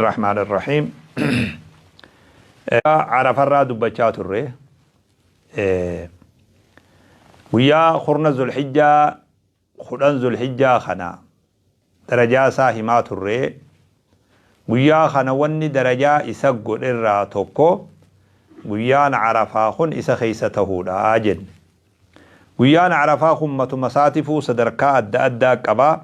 Rahmaan Rahiim. Arafarraa dubbachaa turre. Guyyaa kurna Zulhijjaa 10 Zulhijjaa kana darajaa isaa himaa turre. Guyyaa kana wanni darajaa isa godherraa tokko guyyaan Arafaa kun isa keessa tahuudha jenne. Guyyaan Arafaa kun matuma isaatifuu sadarkaa adda addaa qaba.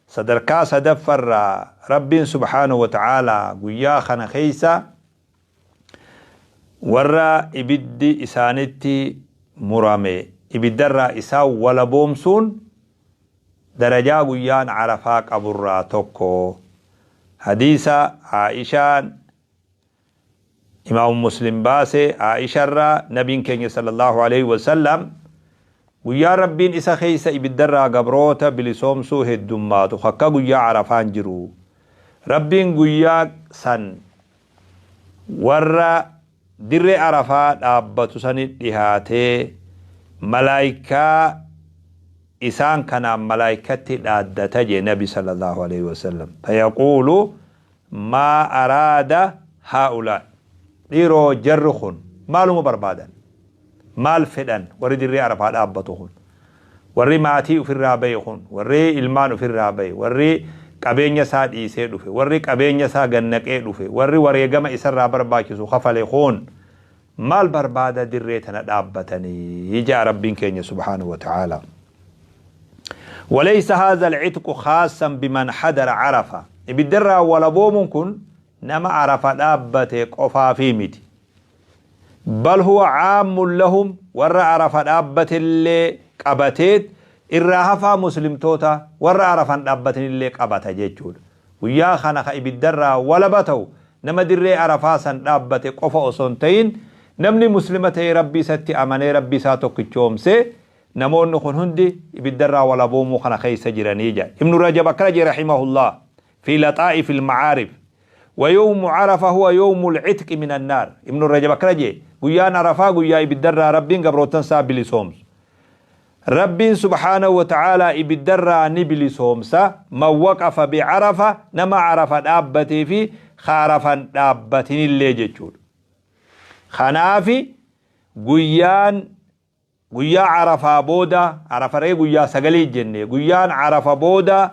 Sadarkaa sadaffarraa Rabbiin subhaanahu wa ta'aalaa guyyaa kana keessa warra ibiddi isaanitti murame ibiddarraa isaan walaboomsuun darajaa guyyaan Arafaa qaburraa tokko. Hadiisa Aa'ishaan Imaamu Muslim baase Aa'isharraa Nabiin keenya sallallahu aleyhi wa sallam guyyaa Rabbiin isa keessa ibiddarraa gabroota bilisoomsuu heddummaatu akka guyyaa Arafaan jiru. Rabbiin guyyaa san warra dirree Arafaa dhaabbatu sani dhihaatee malaaykaa isaan kanaan malaaykatti dhaaddata jee Nabi sallallahu aleyhi wa sallam. Fayaquulu Maa araada haa'ulaa. Dhiiroo jarri kun maaluma barbaadan? Maal fedhan warri dirree Arafaa dhaabbatu kun? Warri maatii ufirraa bahe kun, warri ilmaan ufirraa bahe, warri qabeenya isaa dhiisee dhufe, warri qabeenya isaa gad naqee dhufe, warri wareegama isarraa barbaachisu kafale kun maal barbaada dirree tana dhaabbatanii ja'a Rabbiin keenya subhaanahu wa ta'aalaa. Walaysa haadha al-itqu khaasan biman hadara Arafa. Ibiddarraa walaboomuun kun nama Arafa dhaabbate qofaafii miti. Bal huwa caammun lahum warra Arafa dhaabbatellee qabateet irraa hafaa muslimtoota warra Arafan dhaabbatinillee qabata jechuudha. Guyyaa kana ka ibiddarraa walaba ta'u nama dirree Arafaa san dhaabbate qofa osoo hin ta'in namni muslima ta'ee Rabbii isatti amanee Rabbii isaa tokkichoomse namoonni kun hundi ibiddarraa walaboomuu kana keessa jiranii jedha. Ibnu Rajab akkana jedhe rahimahullah fi laxaa'ifil ma'aarif wa yawmu Arafa huwa yawmul itqi minan naar. Ibnu Rajab akkana jedhe guyyaan Arafaa guyyaa ibiddarraa Rabbiin gabroottan isaa bilisoomsu. Rabbiin subhaanahu wa ta'aalaa ibiddarraa ni bilisoomsa, man waqafa bi'arafa, nama Arafa dhaabbatee fi ka Arafa hin dhaabbatinillee jechuudha. Kanaafi guyyaan guyyaa Arafaa booda, Arafa ree guyyaa sagalii jenne, guyyaan Arafa booda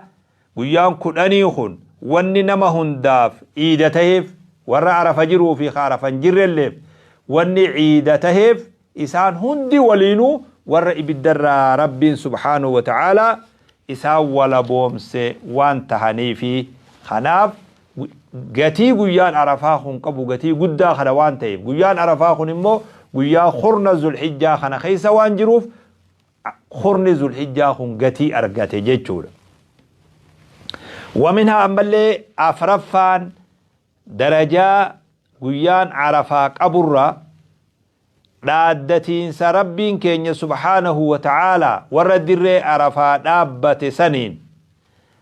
guyyaan kudhanii kun wanni nama hundaaf iida taheef, warra Arafa jiruu fi ka Arafa hin jirrelleef wanni iida taheef Isaan hundi waliinuu warra ibiddarraa Rabbiin subhaanahu wa ta'aalaa isaan walaboomse waan tahaniifi. Kanaaf gatii guyyaan Arafaa kun qabu gatii guddaa kana waan ta'eef, guyyaan Arafaa kun immoo guyyaa kurna Zulhijjaa kana keessa waan jiruuf kurni Zulhijjaa kun gatii argate jechuudha. Waminhaa ammallee afraffaan darajaa guyyaan Arafaa qaburraa dhaaddatiinsa Rabbiin keenya subhaanahu wa ta'aalaa warra dirree Arafaa dhaabbate saniin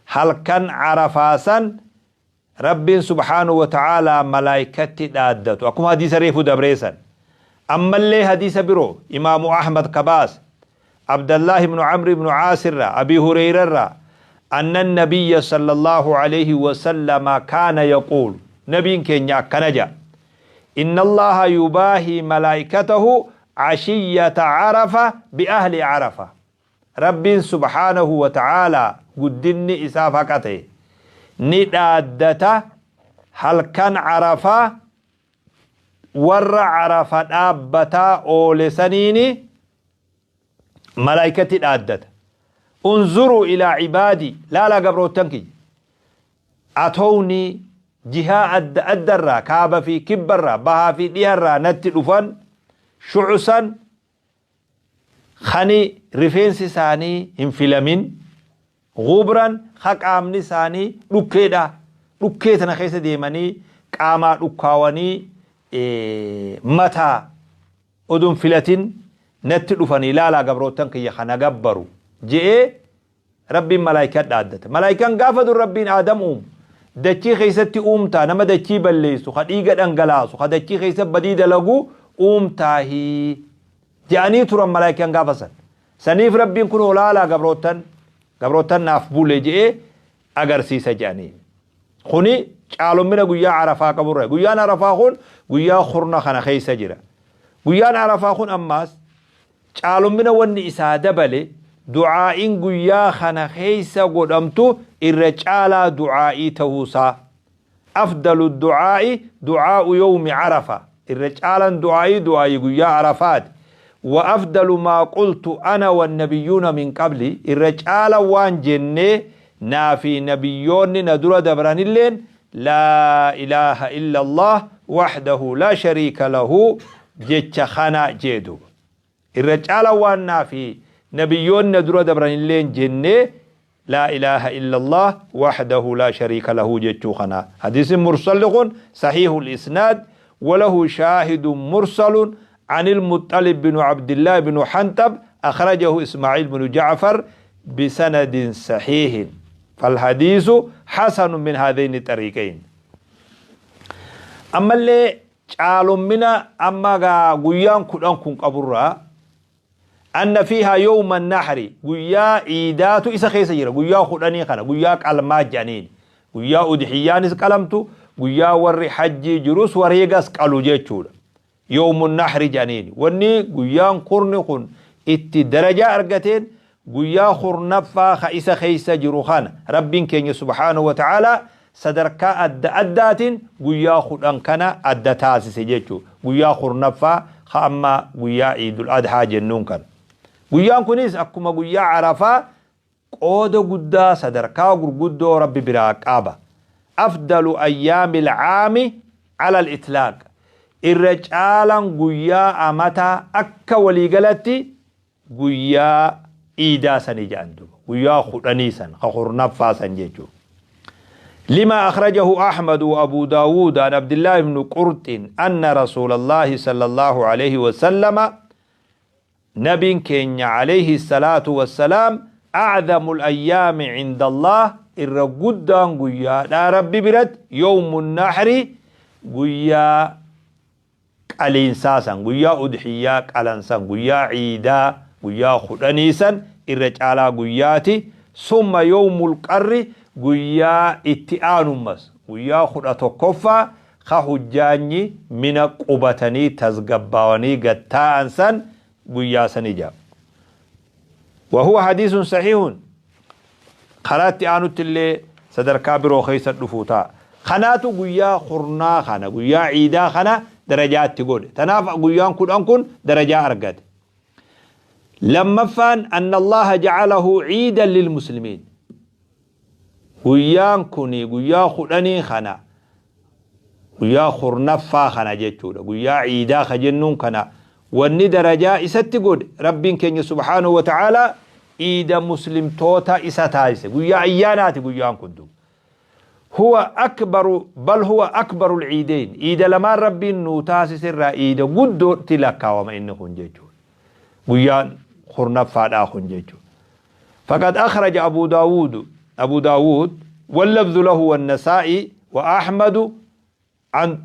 halkan Arafaa san Rabbiin subhaanahu wa ta'aalaa malaaykatti dhaaddatu akkuma hadiisa reefu dabree san. Ammallee hadiisa biroo Imaamu Ahmad ka baase Abdallaah ibnu Amr ibnu Aas irraa Abii Hureyra irraa anna nabiyya sallallahu alayhi wa sallama kaana yaquulu nabiin keenya akkana ja'a Inna Allaaha yubaahii malaa'ikatahu cashiyyata Arafa bi ahli Arafa. Rabbiin subhaanahu wa ta'aalaa guddinni isaaf haqa ta'e ni dhaaddata halkan Arafaa warra Arafa dhaabbataa oole saniini malaa'ikatti dhaaddata. Unzuruu ilaa cibaadii laalaa gabroottan kiyya. Atownii jihaa adda adda irraa, kaaba fi kibba irraa, bahaa fi dhiha irraa natti dhufan, shu'usan, kani rifeensi isaanii hin filamin, ghubran, ka qaamni isaanii dhukkeedha. Dhukkee tana keessa deemanii qaamaa dhukkaawanii mataa odoo hin filatin natti dhufanii laalaa gabroottan kiyya ka na gabbaru je'ee Rabbiin malaaykaa dhaaddata. Malaaykaan gaafa dur Rabbiin Aadam uumu dachii keessatti uumtaa nama dachii balleessu, ka dhiiga dhangalaasu, ka dachii keessa badii dalagu uumtaahi je'anii turan malaaykaan gaafa san. Saniif Rabbiin kunoo laalaa gabroottan gabroottan naaf bule je'ee agarsiisa je'anii. Kuni caalommina guyyaa Arafaa qaburra. Guyyaan Arafaa kun guyyaa kurna kana keessa jira. Guyyaan Arafaa kun ammaas caalommina wanni isaa dabale du'aa'iin guyyaa kana keessa godhamtu irra caalaa du'aa'ii ta'uusaa. Afdalu du'aa'i du'aa'u yawmi Arafa. Irra caalaan du'aa'ii du'aa'ii guyyaa Arafaati. Wa afdalu maa qultu ana wannabiyyuuna min qabli. Irra caala waan jennee naa fi nabiyyoonni na dura dabranilleen laa ilaaha illa Allah wahdahu laa shariika lahu jecha kana jeedu. Irra caala waan naa fi nabiyyoonni na dura dabranilleen jennee laa ilaaha illa Allah wahdahu laa shariika lahu jechuu kana. Hadiisin mursalli kun sahiihul isnaad walahu shaahidun mursalun عن المطلب بن عبد الله بن حنتب أخرجه إسماعيل بن جعفر بسند صحيح، فالحديث حسن من هذين الطريقين. أما اللي caalumina amma gaa guyyaan 10 kun qaburraa أن فيها يوم النحر guyyaa iidaatu isa keessa jira. Guyyaa 10 kana guyyaa qalmaa jedhaniin, guyyaa udhiyyaanis qalamtu, guyyaa warri hajjii jirus wareegas qalu jechuudha. يوم النحر jedhaniin. Wanni guyyaan kurni kun itti darajaa argateen guyyaa kurnaffaa ka isa keessa jiru kana Rabbiin keenya subhaanahu wa ta'aalaa sadarkaa adda addaatiin guyyaa 10 kana adda taasise jechuudha. Guyyaa kurnaffaa ka amma guyyaa Iidul Adhaa jennuun kana. Guyyaan kunis akkuma guyyaa Arafaa qooda guddaa, sadarkaa gurguddoo Rabbi biraa qaba. أفضل أيام العام على الإطلاق. Irra caalan guyyaa amataa akka waliigalatti guyyaa iidaa sanii jedhan duuba. Guyyaa 10 san ka kurnaffaa san jechuudha. لما أخرجه أحمد وأبو داود عن عبد الله بن قرط أن رسول الله صلى الله عليه وسلم، نبي كين عليه الصلاة والسلام، أعظم الأيام عند الله، irra guddaan guyyaadhaa Rabbi biratti يوم النحر، guyyaa qaliinsaa san, guyyaa udhiyyaa qalansan, guyyaa ciidaa, guyyaa 10 san irra caalaa guyyaati. ثم يوم القر، guyyaa itti aanummas guyyaa 11ffaa ka hujjaanyi Mina qubatanii tasgabbaawanii gattaa'an san guyyaa san ija. وهو حديث صحيح. Karaatti aanutti illee sadarkaa biroo keessa dhufuu ta'a. Kanaatu guyyaa kurnaa kana, guyyaa ciidaa kana darajaatti godhe. Tanaaf guyyaan 10 kun darajaa argate. Lammaffaan أن الله جعله عيدا للمسلمين. Guyyaan kun guyyaa 10 kana, guyyaa kurnaffaa kana jechuudha. Guyyaa ciidaa ka jennuun kana wanni darajaa isatti godhe Rabbiin keenya subhaanahu wa ta'aalaa iida muslimtoota isa taasise. Guyyaa ayyaanaati guyyaan kun duuba. هو أكبر بل هو أكبر العيدين. Iida lamaan Rabbiin nuu taasise irraa iida guddootti lakkaawama inni kun jechuudha. Guyyaan kurnaffaadhaa kun jechuudha. فقد أخرج أبو داود، أبو داود واللفظ له، والنسائي وأحمد عن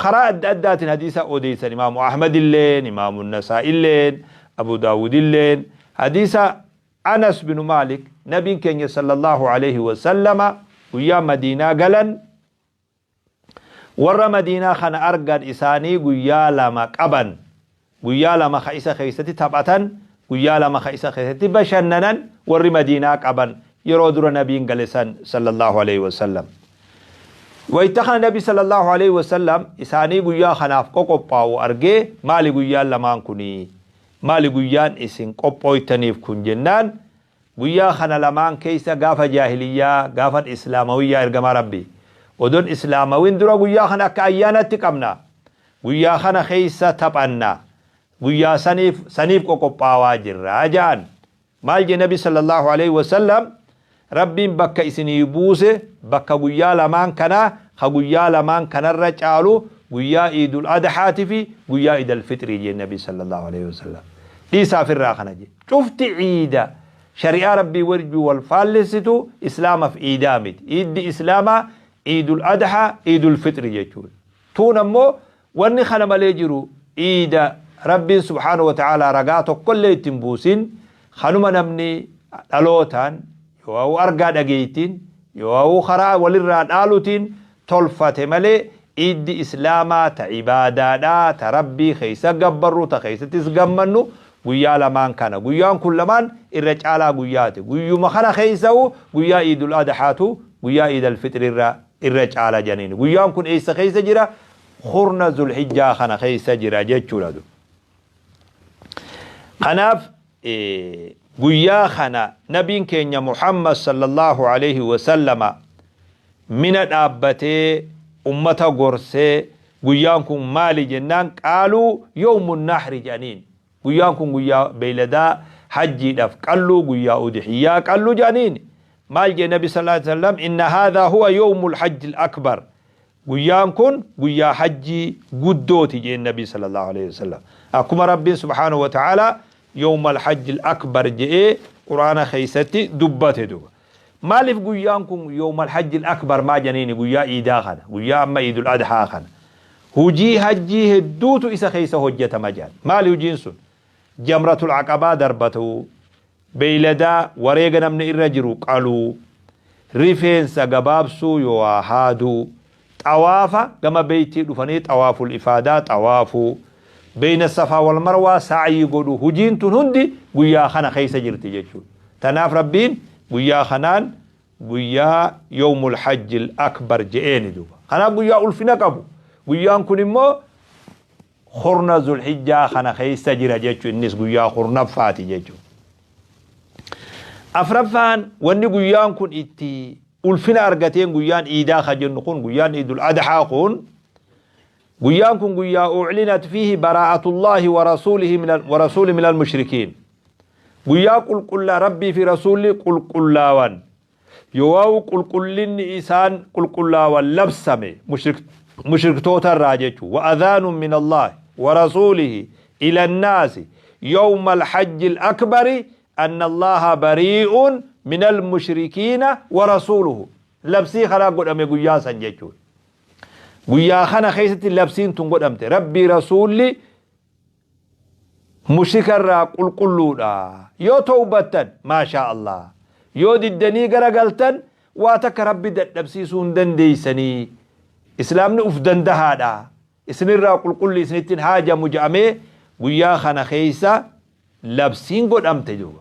karaa adda addaatiin hadiisa odeessan. Imaamu Ahmad illeen, Imaamu Nasaa'i illeen, Abu Daawud illeen, hadiisa Anas bin Maalik, nabiin keenya sallallahu alaihi wasallama guyyaa Madiinaa galan warra Madiinaa kana argan. Isaanii guyyaa lama qaban, guyyaa lama ka isa keessatti taphatan, guyyaa lama ka isa keessatti bashannanan warri Madiinaa qaban yeroo dura nabiin gale san sallallahu alaihi wasallam. Wayita kana Nabi sallallahu alaihi wasallam isaanii guyyaa kanaaf qoqophaa'u argee, "Maali guyyaan lamaan kunii? Maali guyyaan isin qophooytaniif kun?" jennaan, "Guyyaa kana lamaan keessa gaafa jaahiliyyaa, gaafa islaamawiyyaa, ergamaa Rabbi, odoon islaamawin dura guyyaa kana akka ayyaanatti qabna, guyyaa kana keessa taphanna, guyyaa saniif qoqophaawaa jirra" ja'an. Maal jee Nabi sallallahu alaihi wasallam? "Rabbiin bakka isinii buuse bakka guyyaa lamaan kanaa ka guyyaa lamaan kanarra caalu guyyaa Iidul Adhaati fi guyyaa Iidal Fixrii" jee Nabi sallallahu alaihi wasallam. Dhiisaaf irraa kana jee, cufti ciida shari'aa Rabbii wajjin wal faallessitu islaamaaf iidaa miti. Iiddi islaamaa Iidul Adhaa, Iidul Fixri jechuudha. Tuun ammoo wanni kana malee jiru iida Rabbiin subhaanahu wa ta'aalaa ragaa tokkollee ittiin buusin, kanuma namni dhalootaan yoo argaa dhageeytiin Yoo karaa walirraa dhaalutiin tolfate malee, iiddi Islaamaa ta ibaadaadhaa, ta Rabbii keessa gabbarru, ta keessattis gammannu guyyaa lamaan kana. Guyyaan kun lamaan irra caalaa guyyaati. Guyyuma kana keessa'u guyyaa Iidul Adhaatu guyyaa Iidal Fixri irra caala janiini. Guyyaan kun eessa keessa jira? Kurna Zulhijjaa kana keessa jira jechuudha. Kanaaf guyyaa kana nabiin keenya Muhammad sallallahu alaihi wasallama Mina dhaabbatee ummata gorsee, guyyaan kun maali jennaan, qaaluu yawmun nahri jedhaniin. Guyyaan kun guyyaa beeyladaa hajjiidhaaf qallu, guyyaa udhiyyaa qallu jedhaniin. Maal jedhe Nabi sallallahu alaihi wasallam? Inna haadhaa huwa yawmul hajjil akbar. Guyyaan kun guyyaa hajjii guddooti jedheen Nabi sallallahu alaihi wasallam. Akkuma Rabbiin subhaanahu wa ta'ala yawmal hajjil akbar jedhee Quraana keessatti dubbate duba. Maaliif guyyaan kun yawmal hajjil akbar maa jedhaniini guyyaa iidaa kana, guyyaa amma Iidul Adhaa kana? Hujii hajjii hedduutu isa keessa hojjetama jedhan. Maali hujiin sun? Jamratul Aqabaa darbatuu, beeyladaa wareega namni irra jiru qaluu, rifeensa gabaabsuu yooaa haaduu, xawaafa gama beeytii dhufanii xawaaful ifaadaa xawaafuu, beeyna safaa wal marwaa sa'yii godhuu, hujiin tun hundi guyyaa kana keessa jirti jechuudha. Tanaaf Rabbiin guyyaa kanaan guyyaa yawmul hajjil akbar je'eeni duuba. Kanaaf guyyaa ulfina qabu. Guyyaan kun immoo kurna Zulhijjaa kana keessa jira jechuun innis guyyaa kurnaffaati jechuudha. Afraffaan, wanni guyyaan kun itti ulfina argateen, guyyaan iidaa ka jennu kun, guyyaan Iidul Adhaa kun, guyyaan kun guyyaa uclinat fiihi baraa'atullaahi wa rasuulihi wa rasuuli minal mushrikiin. Guyyaa qulqullaa Rabbii fi rasuulli qulqullaawan, yoo'u qulqullinni isaan qulqullaawan labsame mushriktoota irraa jechu. Wa adhaanun min Allahi wa rasuulihi ila annaasi yawma alhajji alakbari anna Allaha barii'un min almushrikiina wa rasuuluhu. Labsii kanaa godhame guyyaa san jechuudha. Guyyaa kana keessatti labsiin tun godhamte, Rabbii rasuulli mushrika irraa qulqulluudha. Yoo towbattan maashaa Allah. Yoo diddanii gara galtan waa takka Rabbi dadhabsiisuu hin dandeeysanii. Islaamni uf dandahaadha. Isinirraa qulqulli isinittin haajamu ja'amee guyyaa kana keeysa labsiin godhamte duuba.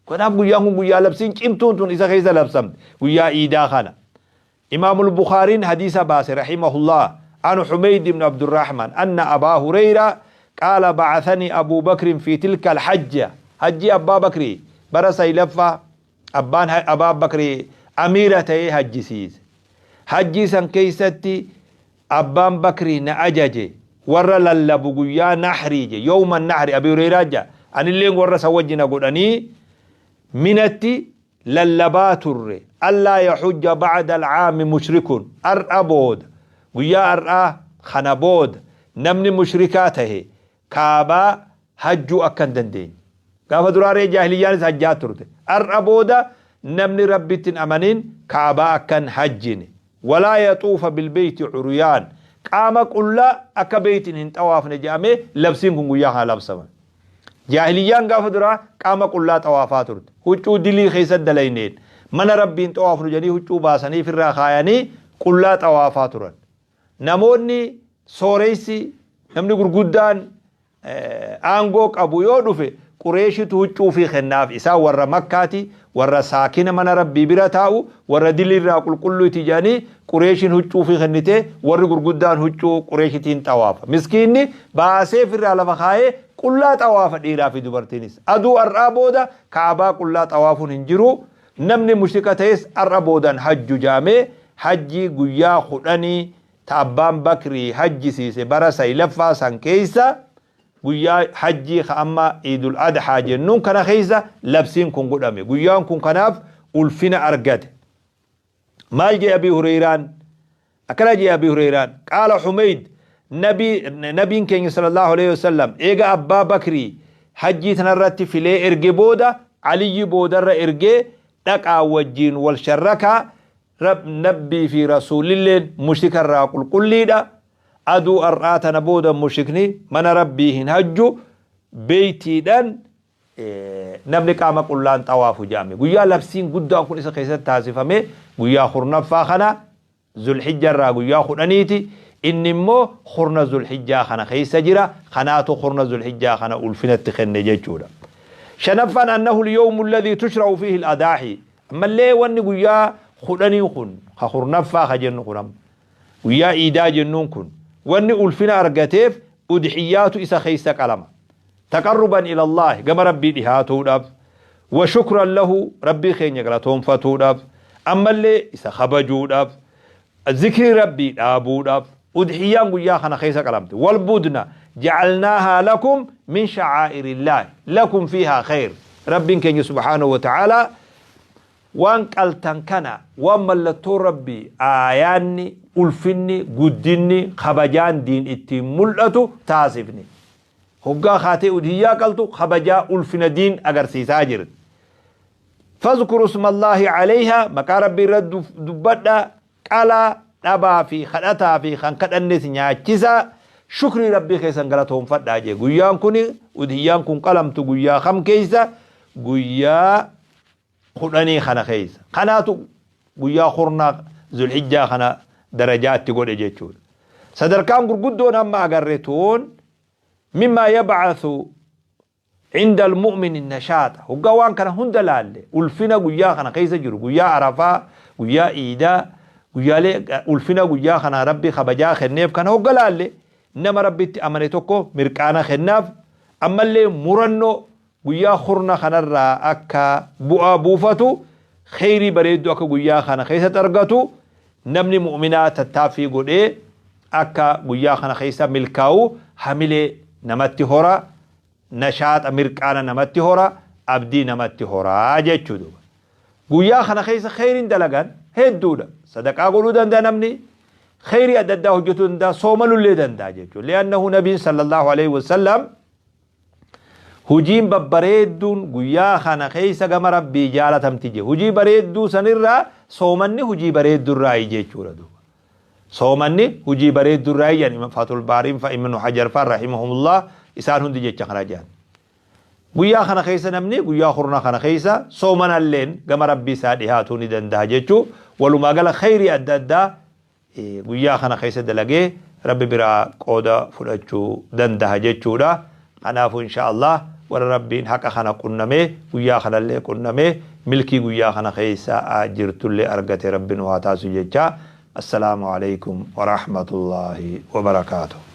Kanaaf guyyaan kun guyyaa labsiin cimtuun tun isa keessa labsamte. Guyyaa iidaa kana. Imaamul Bukhaariin hadiisa baase rahimahullah an Humeyd ibn Abdurrahman anna Abaa Hureyra qaala ba'athanii Abuu Bakrin fi tilka al-hajja, hajjii Abbaa Bakrii bara saylaffaa abbaan Abaa Bakrii amiira ta'ee hajjisiise. Hajjii san keessatti Abbaan Bakrii na ajaje warra lallabu guyyaa nahrii je, yawma nahri. Abi Hureyraa ja anilleen warra san wajji na godhanii Minatti lallabaa turre, allaa yaxujja ba'da al'aami mushrikun, ar'a booda, guyyaa ar'aa kana booda namni mushrikaa tahe Kaabaa hajjuu akka hin dandeenye. Gaafa duraa ree jaahiliyyaanis hajjaa turte. Ar'a booda namni Rabbitti hin amanin Kaabaa akka hin hajjine. Walaa yaxuufa bilbeeyti curyaan, qaama qullaa akka beeytiin hin xawaafne jedhamee labsiin kun guyyaa kana labsame. Jaahiliyyaan gaafa duraa qaama qullaa xawaafaa turte. Huccuu dilii keessa dalayneen mana Rabbii hin xawaafnu jedhanii huccuu baasanii ifirraa kaayanii qullaa xawaafaa turan. Namoonni sooreessi, namni gurguddaan aangoo qabu yoo dhufe, Qureeshitu huccuu ufii kennaaf. Isaan warra Makkaati, warra saakina mana Rabbii bira taa'u, warra diliirraa qulqulluuti jedhanii Qureeshiin huccuu ufii kennitee warri gurguddaan huccuu Qureeshitiin xawaafa. Miskiinni baasee ofirraa lafa kaayee qullaa xawaafa, dhiiraa fi dubartiinis. Aduu har'aa booda Ka'abaa qullaa xawaafuun hin jiru. Namni mushrika ta'es har'a boodan hajju jedhamee hajjii guyyaa kudhanii ta Abbaan Bakrii hajjisiise bara saylaffaa san keessa, guyyaa hajjii ka amma Iidul Adhaa jennuun kana keessa labsiin kun godhame. Guyyaan kun kanaaf ulfina argate. Maal jedhe Abii Hureyraan? Akkana jedhe Abii Hureyraan. Qaala Humeyd, nabii nabiin keenya sallallahu alaihi wasallam eega Abbaa Bakrii hajjii tanarratti filee erge booda, Aliyyi boodarra ergee, dhaqaa wajjiin wal sharrakaa, Nabbii fi rasuulilleen mushrika irraa qulqulliidha. Aduu ar'aa tana booda mushrikni mana Rabbii hin hajju, beeytiidhaan namni qaama qullaan xawaafu jedhame. Guyyaa labsiin guddaan kun isa keessatti taasifame Guyyaa kurnaffaa kana Zulhijja irraa guyyaa kudhaniiti. Inni immoo kurna Zulhijjaa kana keessa jira. Kanaatu kurna Zulhijjaa kana ulfinatti kenne jechuudha. Shanaffaan annahu al-yawmu alladhii tushra'u fiihi al-adaahi. Ammallee wanni guyyaa kudhanii kun ka kurnaffaa ka jennu kun amma guyyaa iidaa jennuun kun wanni ulfina argateef udhiyyaatu isa keessa qalama. Taqarruban ilallaahi gama Rabbii dhihaatuudhaaf, wa shukran lahu Rabbii keenya galatoonfatuudhaaf, ammallee isa kabajuudhaaf, zikrii Rabbii dhaabuudhaaf udhiyyaan guyyaa kana keessa qalamte. Wal budna ja'alnaahaa lakum min sha'aa'irillaahi lakum fiihaa khayr. Rabbiin keenya subhaanahu wa ta'aalaa waan qaltan kana waan mallattoo Rabbii aayaanni, ulfinni, guddinni, kabajaan diin ittiin mul'atu taasifne. Hoggaa kaatee udhiyyaa qaltu kabajaa ulfina diin agarsiisaa jirti. Fazkuru ismallaahi calayhaa maqaa Rabbii irra dubbadhaa qalaa dhabaa fi kadhataa fi kan kadhannes nyaachisaa shukrii Rabbii keessan galatoonfadhaa jee. Guyyaan kun udhiyyaan kun qalamtu guyyaa kam keessa? Guyyaa kudhanii kana keessa. Kanaatu guyyaa kurnaa Zulhijjaa kana darajaa itti godhe jechuudha. Sadarkaan gurguddoon amma agarre tun mimmaa yab'athu inda al-mu'mini nashaata. Hoggaa waan kana hunda laalle ulfina guyyaa kana keessa jiru guyyaa Arafaa, guyyaa Iidaa, guyyaalee ulfina guyyaa kana Rabbi kabajaa kenneef kana hogga laalle nama Rabbitti amane tokko mirqaana kennaaf ammallee murannoo Guyyaa kurna kanarraa akka bu'aa buufatu, kheyrii bareedduu akka guyyaa kana keessatti argatu, namni mu'minaa tattaaffii godhee akka guyyaa kana keessa milkaawu hamilee namatti hora, nashaaxa mirqaana namatti hora, abdii namatti hora jechuu duuba. Guyyaa kana keessa kheyriin dalagan hedduudha. Sadaqaa godhuu danda'a namni, kheyrii adda addaa hojjetuu danda'a, soomanullee danda'a jechuudha. Li'annahu nabiin sallallahu alaihi wasallam Hujiin babbareedduun guyyaa kana keessa gama Rabbii jaalatamti je. Hujii bareedduu sanirraa soomanni hujii bareeddurraayi jechuudha duuba. Soomanni hujii bareeddurraayi jedhan Imam Fathul Baariin fa Ibnu Hajar fa rahimahumullah isaan hundi jecha kana jedhan. Guyyaa kana keessa namni guyyaa kurna kana keessa soomanalleen gama Rabbii isaa dhihaatuu ni danda'a jechuu walumaa gala kheyrii adda addaa guyyaa kana keessa dalagee Rabbi biraa qooda fudhachuu dandaha jechuudha. Kanaafuu inshaa Allah warra Rabbiin haqa kana qunnamee guyyaa kanallee qunnamee milkii guyyaa kana keessa jirtullee argate Rabbi nu haa taasisu jechaa. Assalaamu alaikum wa rahmatullaahi wa barakaatuh.